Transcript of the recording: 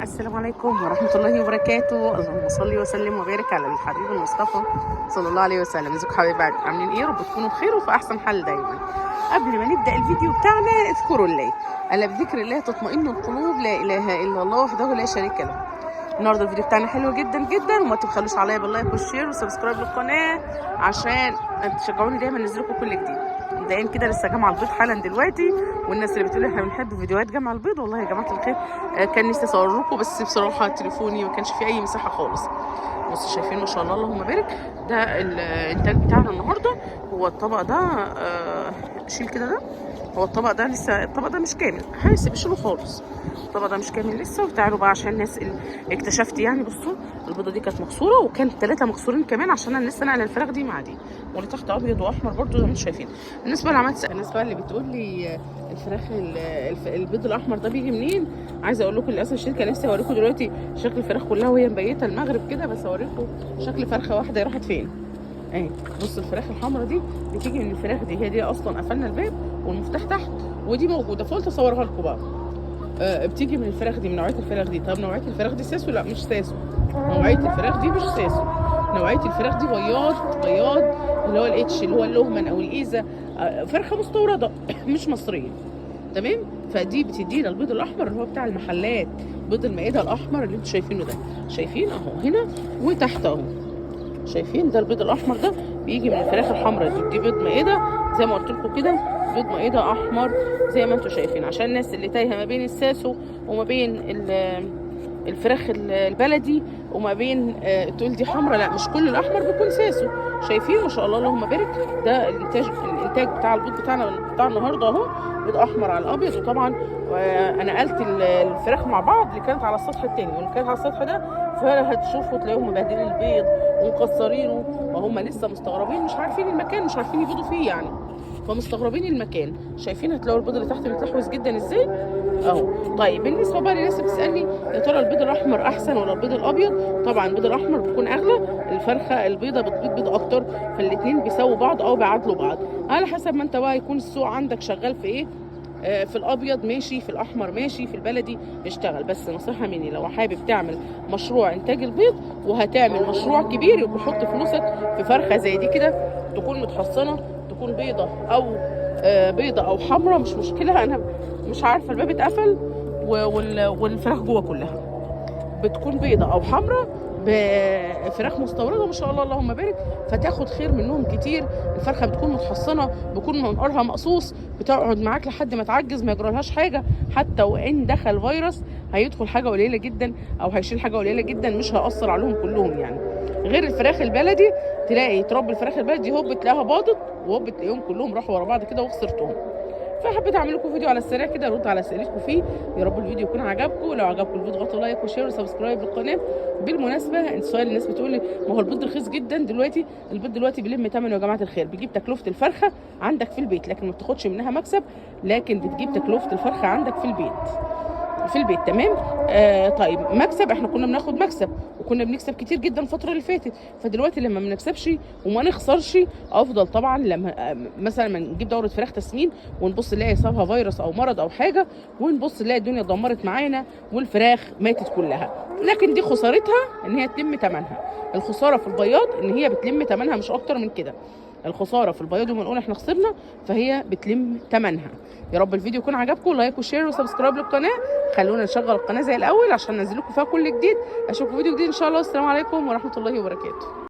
السلام عليكم ورحمة الله وبركاته. اللهم صل وسلم وبارك على الحبيب المصطفى صلى الله عليه وسلم. ازيكم حبايب عاملين ايه؟ رب تكونوا بخير وفي احسن حال دايما. قبل ما نبدأ الفيديو بتاعنا اذكروا الله، ألا بذكر الله تطمئن القلوب، لا اله الا الله وحده لا شريك له. النهارده الفيديو بتاعنا حلو جدا جدا، وما تبخلوش عليا بال like وال share و subscribe للقناة عشان تشجعوني دايما انزل لكم كل جديد. مبدئيا كده لسه جامعه البيض حالا دلوقتي، والناس اللي بتقول احنا بنحب فيديوهات جامعه البيض، والله يا جماعة الخير كان نفسي اصور لكم، بس بصراحة تليفوني ما كانش فيه اي مساحة خالص. بصوا شايفين ما شاء الله اللهم بارك، ده الانتاج بتاعنا النهارده. هو الطبق ده شيل كده، ده هو الطبق ده لسه، الطبق ده مش كامل، حاسب شيله خالص، الطبق ده مش كامل لسه. وتعالوا بقى عشان الناس اللي اكتشفت يعني. بصوا البيضة دي كانت مكسورة، وكان 3 مكسورين كمان، عشان انا لسه نقل الفراخ دي مع دي، واللي تحت ابيض واحمر برضو زي ما انتم شايفين. بالنسبة لعملت الناس بقى اللي بتقول لي الفراخ البيض الاحمر ده بيجي منين، عايزه اقول لكم للاسف الشركة، نفسي اوريكم دلوقتي شكل الفراخ كلها وهي مبيته المغرب كده، بس اوريكم شكل فرخة واحدة راحت فين. اهي بص الفراخ الحمراء دي بتيجي من الفراخ دي، هي دي اصلا قفلنا الباب والمفتاح تحت ودي موجودة، فقلت اصورها لكم بقى. بتيجي من الفراخ دي، من نوعية الفراخ دي. طب نوعية الفراخ دي ساسو؟ لا مش ساسو، نوعية الفراخ دي مش ساسو، نوعية الفراخ دي بياض بياض اللي هو ال H اللي هو اللهمن او الايزا، فرخة مستورده مش مصرية، تمام. فدي بتدينا البيض الاحمر اللي هو بتاع المحلات، بيض المائدة الاحمر اللي انتوا شايفينه ده، شايفين اهو هنا وتحت اهو، شايفين ده البيض الاحمر ده بيجي من الفراخ الحمراء دي، دي بيض مائدة زي ما قلت لكم كده، بيض مائدة احمر زي ما انتم شايفين، عشان الناس اللي تايهه ما بين الساسو وما بين الفراخ البلدي وما بين تقول دي حمراء، لا مش كل الاحمر بيكون ساسو. شايفين ما شاء الله اللهم بارك، ده الانتاج بتاع البيض بتاعنا بتاع النهارده اهو، بيض احمر على الابيض. وطبعا انا نقلت الفراخ مع بعض اللي كانت على السطح التاني واللي كانت على السطح ده، فهتشوفوا تلاقيهم مبهدلين البيض ومكسرينه، وهم لسه مستغربين مش عارفين المكان، مش عارفين يبيضوا فيه يعني، فمستغربين المكان. شايفين هتلاقوا البيض اللي تحت متلحوس جدا ازاي اهو. طيب بالنسبة بقى للناس بتسالني يا ترى البيض الاحمر احسن ولا البيض الابيض، طبعا البيض الاحمر بيكون اغلى، الفرخه البيضة بتبيض بيض اكتر، فالاثنين بيساووا بعض او بيعادلوا بعض على حسب ما انت بقى يكون السوق عندك شغال في ايه. في الابيض ماشي، في الاحمر ماشي، في البلدي اشتغل. بس نصيحة مني، لو حابب تعمل مشروع انتاج البيض وهتعمل مشروع كبير، يبقى حط فلوسك في فرخة زي دي كده، تكون متحصنه، تكون بيضة او بيضة او حمراء مش مشكلة. انا مش عارفه الباب اتقفل والفراخ جوه كلها بتكون بيضة او حمراء، بفراخ مستورده ما شاء الله اللهم بارك، فتاخد خير منهم كتير. الفرخه بتكون متحصنه، بيكون منقارها مقصوص، بتقعد معاك لحد ما تعجز، ما يجرالهاش حاجة، حتى وان دخل فيروس هيدخل حاجة قليله جدا او هيشيل حاجة قليله جدا، مش هيأثر عليهم كلهم يعني. غير الفراخ البلدي، تلاقي تربي الفراخ البلدي هوب تلاقيها باضت، وهوب تلاقيهم كلهم راحوا ورا بعض كده وخسرتهم. فحبيت اعمل لكم فيديو على السريع كده ارد على اسئلتكم فيه. يا رب الفيديو يكون عجبكم، لو عجبكم الفيديو اضغطوا like و share و subscribe للقناة. بالمناسبة السؤال الناس بتقول لي ما هو البيض رخيص جدا دلوقتي، البيض دلوقتي بيلم ثمنه يا جماعة الخير، بيجيب تكلفة الفرخه عندك في البيت، لكن ما بتاخدش منها مكسب، لكن بتجيب تكلفة الفرخه عندك في البيت، في البيت تمام. طيب مكسب، احنا كنا بناخد مكسب وكنا بنكسب كتير جدا الفترة اللي فاتت، فدلوقتي لما ما نكسبش وما نخسرش افضل طبعا. لما مثلا ما نجيب دوره فراخ تسمين ونبص نلاقي صابها فيروس او مرض او حاجة، ونبص نلاقي الدنيا اتدمرت معانا والفراخ ماتت كلها، لكن دي خسارتها ان هي تلم ثمنها. الخسارة في البياض ان هي بتلم ثمنها مش اكتر من كده. الخسارة في البياض وما نقول احنا خسرنا، فهي بتلم ثمنها. يا رب الفيديو يكون عجبكم، like و share و subscribe للقناة، خلونا نشغل القناة زي الاول عشان ننزل لكم فيها كل جديد. اشوفكم فيديو جديد ان شاء الله. السلام عليكم ورحمة الله وبركاته.